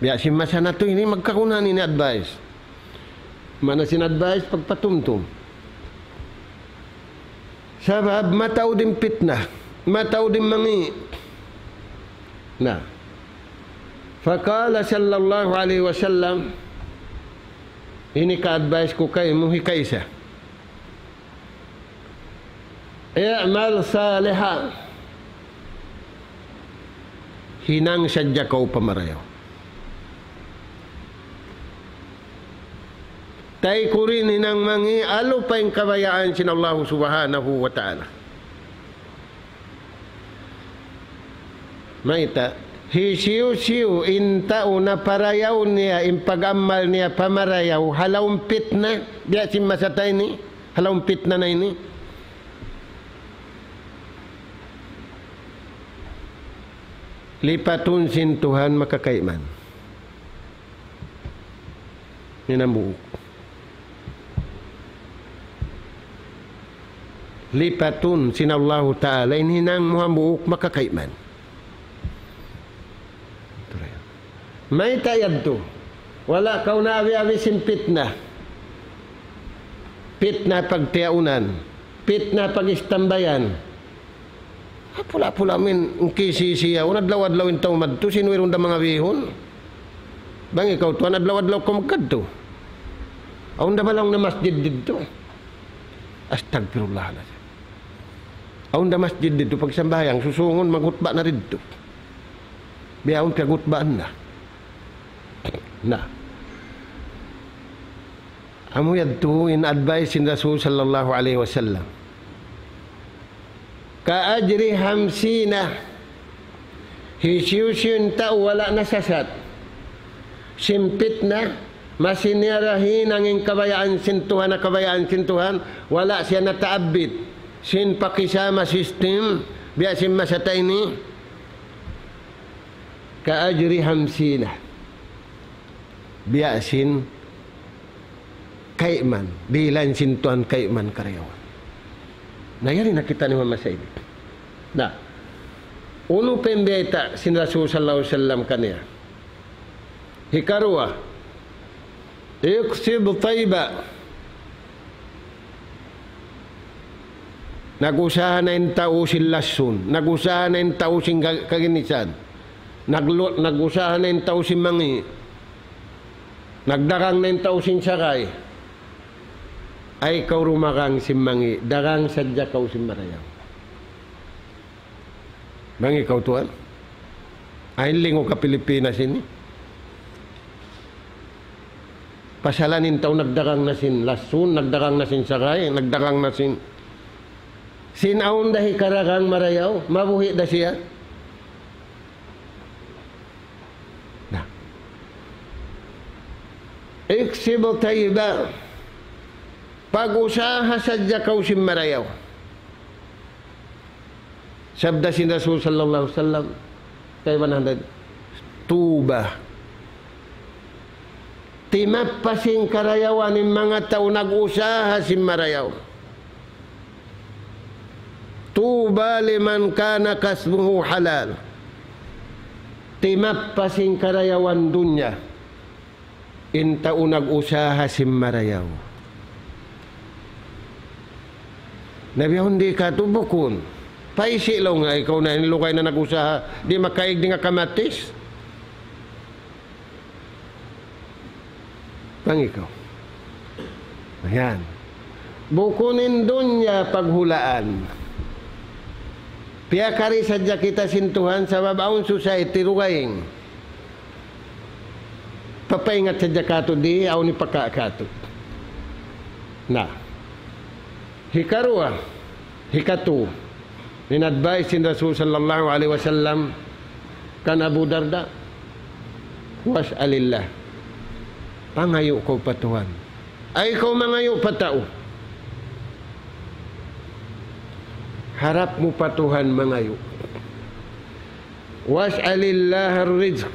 Biya' sin masa natu' ini magkagunahan ini advice. Maana sin advice, pagpatumtum. Sabab mataud in pitna, mataud in mangi'. Na. فقال صلى الله عليه وسلم, ini ka-advice ku kaymu, hikaisa. اعمل صالحا. Hinang sadja kaw pamarayaw. Taykurin hinang mangi', alu pa in kabayaan sin Allah Subhanahu wa Ta'ala. Mayta', hisiyu-siyu in tau na parayaw niya in pag-amal niya pamarayaw ha lawm pitna, biya' sin masa ta ini, ha lawm pitna na ini. Lipatun sin Tuhan makakaiman. Yan in hambuuk. Lipatun sin Allahu Ta'ala in hinang mu hambuuk makakaiman. Mayta' yadtu? Wala' kaw naawi-awi sin pitna. Pitna pagtiyaunan. Pitna pag-istambayan. Pula-pula min, in K C C yaun, adlaw-adlaw in tau madtu, sin wayruun da manga bihun. Bang ikaw tuwan, adlaw-adlaw kaw magkadtu. Awn da malaung na masjid didtu. Astagfirullah na. Awn da masjid didtu, pagsambahayang, susungun, maghutba na didtu. Bihaun piyaghutbaan na. Na. Amu yadtu in advice sin Rasul sallallahu alayhi wasallam. كأجر خمسين. Hisiyu-siyu in tau wala' nasasat sin pitna, masi niya da hinang in kabayaan sin Tuhan, kabayaan sin Tuhan, wala' siya nataabbit sin pakisama sistim, biya' sin masa ta ini, كأجر خمسين. Biya' sin kaiman, dihilan sin Tuhan kaiman karayawan. Na, yari na kita ini mama sa ini. Na, unu pa in bayta' sin Rasul sallallahu alayhi wasallam kaniya? Hikaruwa, اكسب طيبا. Nag-usaha na in tau sin lassun, nag-usaha na in tau sin ka-, kaginisan, naglu-, nag-usaha na in tau sin mangi', nagdagang na in tau sin saray. Ay kaw dumagang sin mangi', dagang sadja kaw sin marayaw. Bang ikaw tuwan, ay lingu ka Pilipinas ini. Pasalan in tau nagdagang na sin lasun, nagdagang na sin saray, nagdagang na sin, sin awn da hikaragang marayaw, mabuhi' da siya. Na. اكسب طيبا. Pag-usaha sadja kaw sin marayaw. Sabda sin Rasul sallallahu alayhi wasallam, kaibanan da, طوبى. Timappas in karayawan in manga tau nag-usaha sin marayaw. طوبى لمن كان كسبه حلالا. Timappas in karayawan dunya in tau nag-usaha sin marayaw. Na biya' yaun di' katu' bukun. Paisi' laung, ikaw na in lugay na nag-usaha, di' makaig di' nga kamatis. Bang ikaw. Ayan. Bukun in dunya paghulaan. Piyakari sadja kita sin Tuhan sabab awn society dugaing. Papaingat sadja katu' di' awn hipaka katu'. Na. Hikaruwa, hikatu, in advice sin Rasul sallallahu alayhi wasallam kan Abu Darda, واسأل الله. Pangayu' kaw pa Tuhan. Ay kaw mangayu' pa tau. Harap mu pa Tuhan mangayu'. واسأل الله الرزق.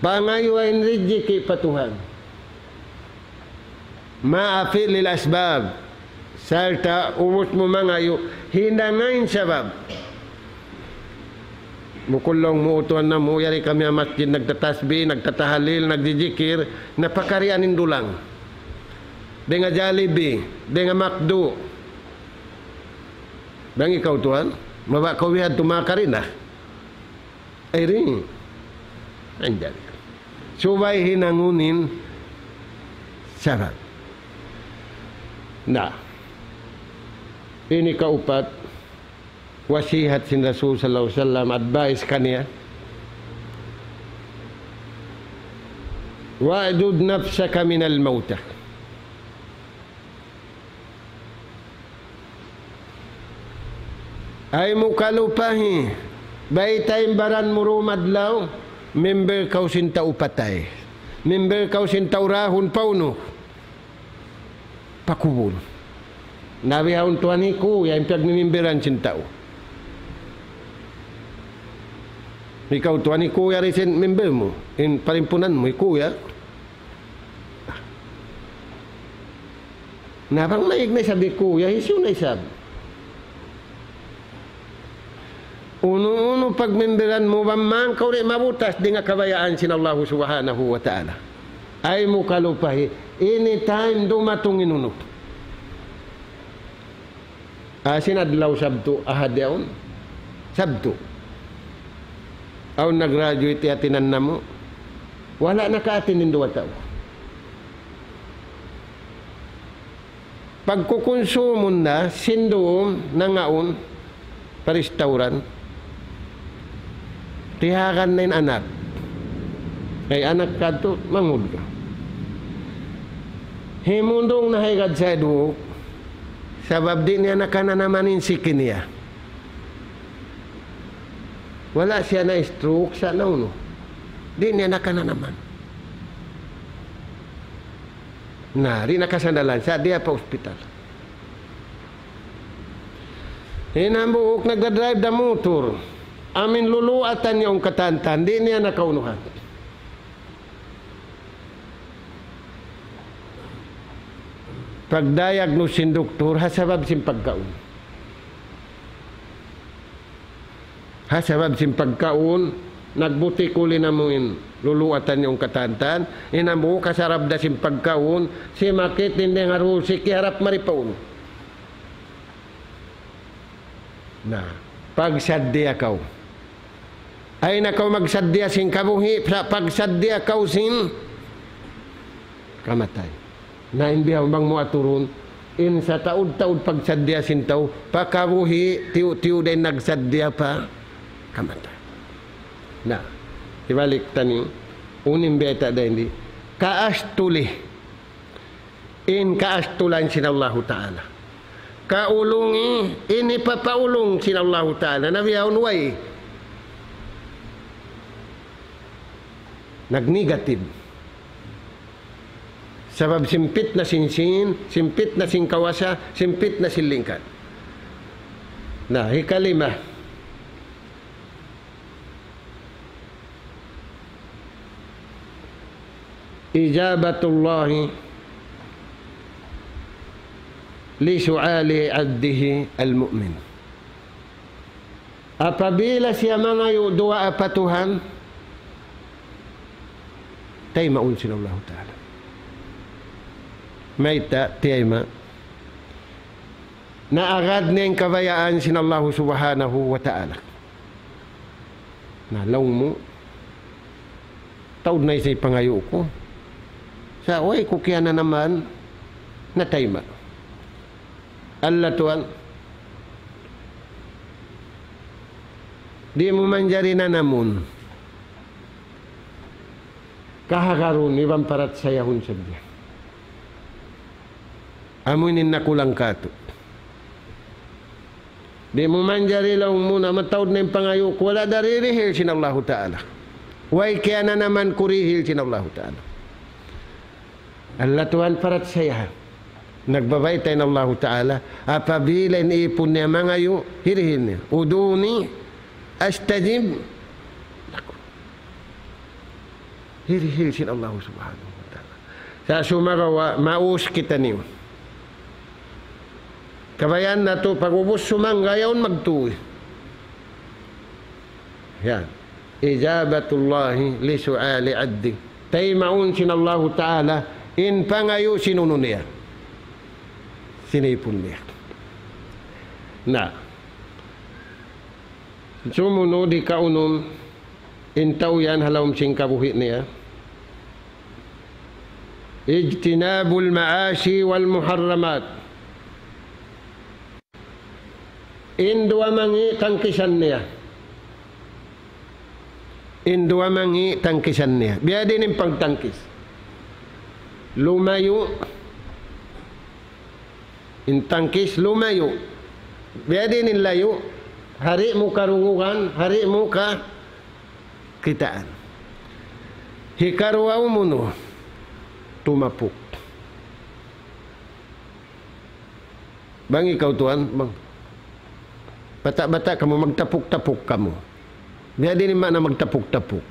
Pangayu' in rijiki' pa Tuhan. مع فعل الأسباب. Sarta' ubus mu mangayu', hinanga in sabab. Bukun laung mu, "Tuwan namu', yari kami ha masjid nagtatasbih, nagtatahalil, nagjijikir, na pakarian in dulang. Dayn ha Jollibee, dayn ha McDo." Bang ikaw tuwan, mabaya' kaw bihadtu makari na. Ay rin. Anjali. Subay hinangun in sabab. Na. Ini kaupat, wasihat sin Rasul sallallahu alayhi wasallam, advice kaniya. واعدد نفسك من الموتى. Ay mu kalupahi, baytai in baran mu dum adlaw, member kaw sin tau patay. Member kaw sin tau rahun paunu. Pa kubul. Na bihaun tuwan hi ku, yan in piyagmimimberan sin tau. Ikaw tuwan, hikuya' da isab in member mu, in parimpunan mu, hikuya'. Na bang maig na isab hikuya', hisiyu na isab? Unu-unu pagmemberan mu, bang man kaw di' mabutas dayn ha kabayaan sin Allahu Subhanahu wa Ta'ala, ayaw mu kalupahi, anytime dumatung in unu. Ah, sin adlaw Sabtu, Ahad yaun. Sabtu. Awn nag-graduate ha tiyan namu'. Wala' naka-attend in duwa tau. Pagkukunsumun na, sin duun, nangaun, pa restaurant. Tiyagan na in anak. Ay, anak kadtu, manghud ka. Himundung na ha higad saduk, sabab di' niya nakananaman in siki niya. Wala' siya na-stroke, sa' naunu. Di' niya nakananaman. Na, di' nakasandalan, sa' di' pa ospital. In hambuuk nagdadrive da mutur. Amu in luluatan niya in katantan, di' niya nakaunuhan. Pag-diagnose sin doktor, ha sabab sin pagkaun. Ha sabab sin pagkaun, nagbutikul in amu in luluatan niya in katantan, in amu kasarab da sin pagkaun, simakit in dayng ha duhul siki harap mari pa unu. Na, pagsaddiya kaw. Ayaw na kaw magsaddiya sin kabuhi', sa' pagsaddiya kaw sin kamatay. Na in bihaun bang mu aturun, in sataud-taud pagsaddiya sin tau, pa kabuhi', tiyu'-tiyu' da in nagsaddiya pa kamatay. Na, hibalik ta ini, unu in bayta' da ini, kaastuli. In kaastulan sin Allahu Ta'ala. Kaulungi, in hipapaulung sin Allahu Ta'ala. Na bihaun way nag-negative. Sabab sin pitna sin sīn, sin pitna sin kawasa, sin pitna sin lingkat. Na, hikalima. إجابة الله لسؤال عبده المؤمن. Apabila siya mangayu' duwaa pa Tuhan, taymaun sin Allahu Ta'ala. Mayta' tiyayma'? Naagad niya in kabayaan sin Allahu Subhanahu wa Ta'ala. Na laung mu, taud na isab in pangayu' ku. Sa' way ku kiyananaman, natayma'. Allah Tuhan, di' mu manjari nanamun. Kahagarun iban paratsayahun sadja. Amu ini in nakulang katu'. Di' mu manjari laung mu na mataud na in pangayu' ku, wala' da dirihil sin Allahu Ta'ala. Way kiyananaman ku rihil sin Allahu Ta'ala. Allah Tuhan, paratsayaha. Nagbabayta' in Allahu Ta'ala, apabila in ipun niya mangayu', hirihil niya. ادعوني أستجب لكم. Hirihil sin Allahu Subhanahu wa Ta'ala. Sa' sumagawa', maus kitaniyu. Kabayaan natu', pag'ubus sumangga' yaun magtuy. Yan. إجابة الله لسؤال عبده. Taymaun sin Allahu Ta'ala in pangayu' sin unu niya. Sin ipun niya. Na. Sumunud, hikaunum, in tau yan ha lawm sin kabuhi' niya. اجتناب المعاصي والمحرمات. In duwa mangi' tangkisan niya. In duwa mangi' tangkisan niya. Biya' diin in pagtangkis? Lumayu'. In tangkis lumayu'. Biya' diin in layu'? Hari' mu karungugan, hari' mu ka kitaan. Hikaruwa umunu, tumapuk. Bang ikaw tuwan, bang bata'-bata' kamu, magtapuk-tapuk kamu. Biya' diin in maana magtapuk-tapuk?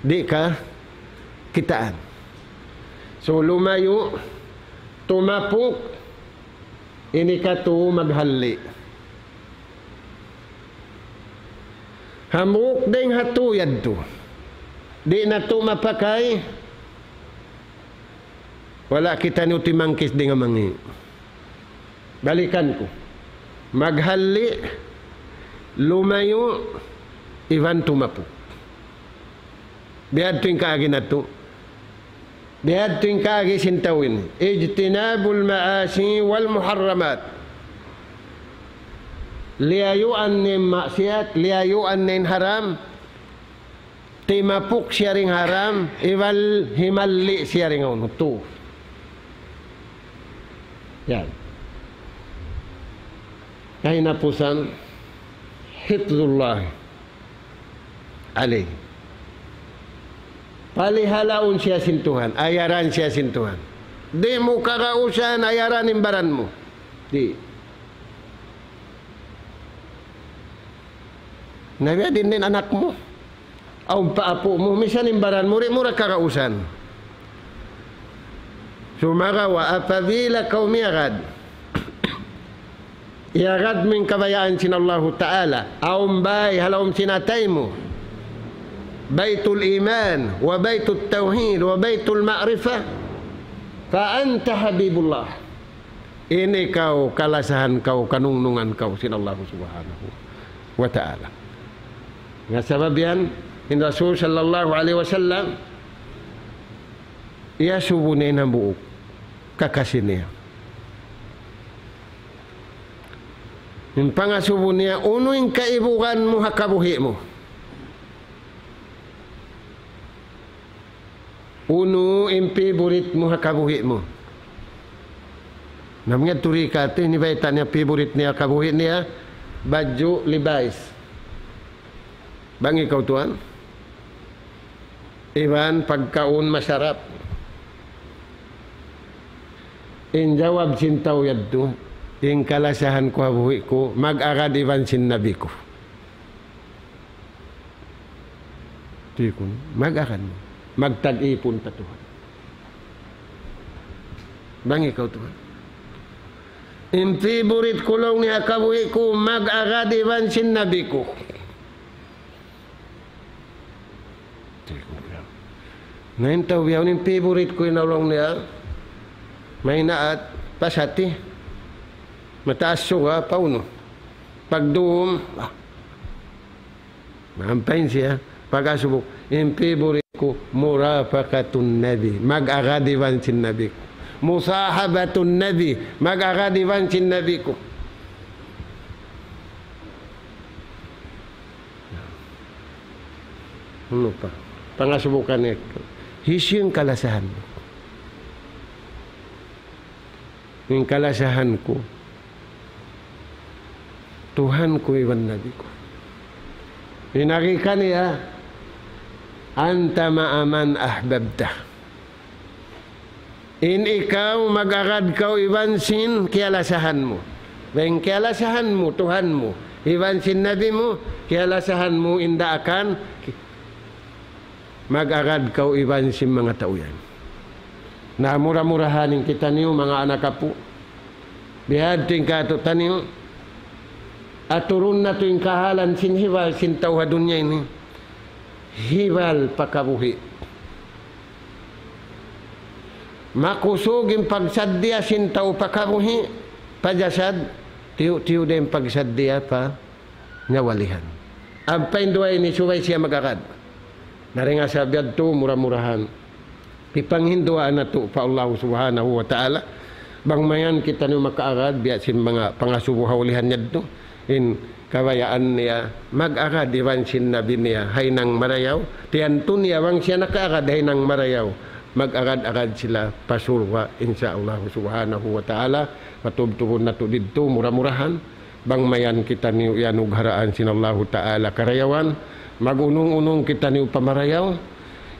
Di' ka kitaan. So, lumayu', tumapuk, ini katu' maghalli'. Hambuuk dayn ha tū yadtu. Di' natu' mapakay, wala' kitaniyu timangkis dayn ha mangi'. Balikan ku. Maghalli', lumayu', iban tumapuk. Biya' hādtu in kaagi natu'. Biya' hādtu in kaagi sin tau ini. اجتناب المعاصي والمحرمات. Liyayuan niya in maksiyat, liyayuan niya in haram, timapuk siya dayn ha haram, iban himalli' siya dayn ha unu, tū. Yan. Kahinapusan, حفظ الله عليه. Palihalaun siya sin Tuhan, ayaran siya sin Tuhan. Di' mu kagausan ayaran in baran mu. Di'. Na biya' diin in anak mu. Awn pa apu' mu, misan in baran mu, di' mu da kagausan. Sumagawa', apabila kaw miyagad, iyagad mu in kabayaan sin Allahu Ta'ala, awn bay ha lawm sin atay mu, بيت الإيمان وبيت التوحيد وبيت المعرفة، فأنت حبيب الله. In ikaw kalasahan kaw, kanungnungan kaw sin Allahu Subhanahu wa Ta'ala. Na sabab yan, in Rasul sallallahu alayhi wasallam, iyasubu niya in hambuuk kakasi niya. In pangasubu niya, unu in kaibugan mu ha kabuhi' mu? Unu in favorite mu ha kabuhi' mu? Na manga turikat, ini bayta' niya favorite niya ha kabuhi' niya, badju' Levi's. Bang ikaw tuwan? Iban pagkaun masarap. In jawab sin tau yadtu, in kalasahan ku ha buhi' ku, mag-agad iban sin Nabi ku. Tuwi ku, mag-agad mu. Magtag-ipun ta tuwan. Bang ikaw tuwan. In favorite ku laung niya ha kabuhi' ku, mag-agad iban sin Nabi ku. Tuwi ku biya'. Na in tau biya' ini in favorite ku in laung niya. Maynaat, pasati. Mataas suga, paunu. Pagdum, ah. Mahampain siya, pagkasubuk, in favorite ku, murafaqatun Nabi, mag-agad iban sin Nabi ku. Musahabatun Nabi, mag-agad iban sin Nabi ku. Unu pa? Pangasubukan niya. Hisiyu in kalasahan? In kalasahan ku, Tuhan ku iban Nabi ku. In agi kaniya, أنت مع من أحببت. In ikaw mag-agad kaw iban sin kiyalasahan mu. Bang kiyalasahan mu, Tuhan mu, iban sin Nabi mu, kiyalasahan mu in daakan, mag-agad kaw iban sin manga tau yan. Na mura-murahan in kitaniyu, manga anak apu'. Bihadtu in katu'niyu, aturun natu' in kahalan sin hibal sin tau ha dunya ini. Hibal pa kabuhi'. Makusug in pagsaddiya sin tau pa kabuhi', pa jasad, tiyu'-tiyu' da in pagsaddiya pa nyawalihan. Ampa in duwa ini subay siya mag-agad. Na dayn ha sabab yadtu mura-murahan. Pipanghinduwaa natu' pa Allah Subhanahu wa Ta'ala. Bang mayan kitaniyu makaagad, biya' sin manga pangasubu ha ulihan yadtu. In kabayaan niya, mag-agad iban sin Nabi niya, ha hinang marayaw. Tiyantu niya, bang siya nakaagad, ha hinang marayaw. Mag-agad-agad sila pa surga', insya Allah Subhanahu wa Ta'ala. Patubtubun natu' didtu, mura-murahan. Bang mayan kitaniyu iyanugharaan sin Allahu Ta'ala karayawan, mag-unung-unung kitaniyu pa marayaw,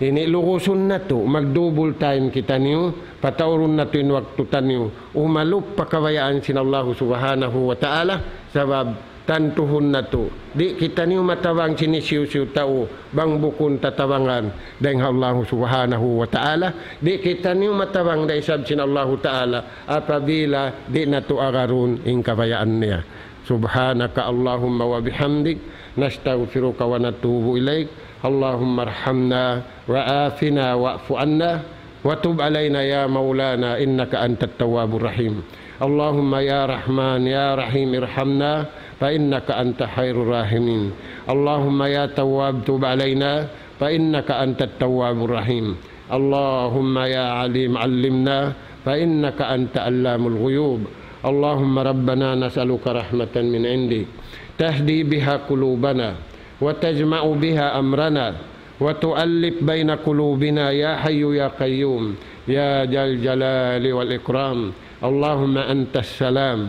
ini lugusun natu', mag-double time kitaniyu, pataurun natu' in waktu taniyu, umalup pa kabayaan sin Allahu Subhanahu wa Ta'ala, sabab tantuhun natu'. Di' kitaniyu matabang sin hisiyu-siyu tau, bang bukun tatabangan dayn ha Allahu Subhanahu wa Ta'ala. Di' kitaniyu matabang da isab sin Allahu Ta'ala, apabila di' natu' agarun in kabayaan niya. سبحانك اللهم وبحمدك، نستغفرك ونتوب إليك. اللهم ارحمنا وعافنا واعف عنا وتب علينا يا مولانا إنك أنت التواب الرحيم. اللهم يا رحمن يا رحيم ارحمنا فإنك أنت خير الراحمين. اللهم يا تواب تب علينا فإنك أنت التواب الرحيم. اللهم يا عليم علمنا فإنك أنت علام الغيوب. اللهم ربنا نسألك رحمة من عندك تهدي بها قلوبنا وتجمع بها أمرنا وتؤلف بين قلوبنا يا حي يا قيوم يا ذا الجلال والإكرام. اللهم أنت السلام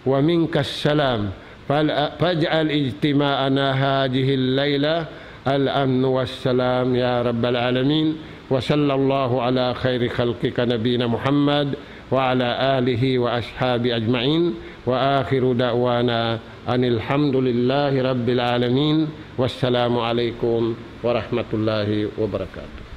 ومنك السلام فال-، فاجعل اجتماعنا هذه الليلة الأمن والسلام يا رب العالمين. وصلى الله على خير خلقك نبينا محمد وعلى آله وأصحابه أجمعين. وآخر دعوانا أن الحمد لله رب العالمين. والسلام عليكم ورحمة الله وبركاته.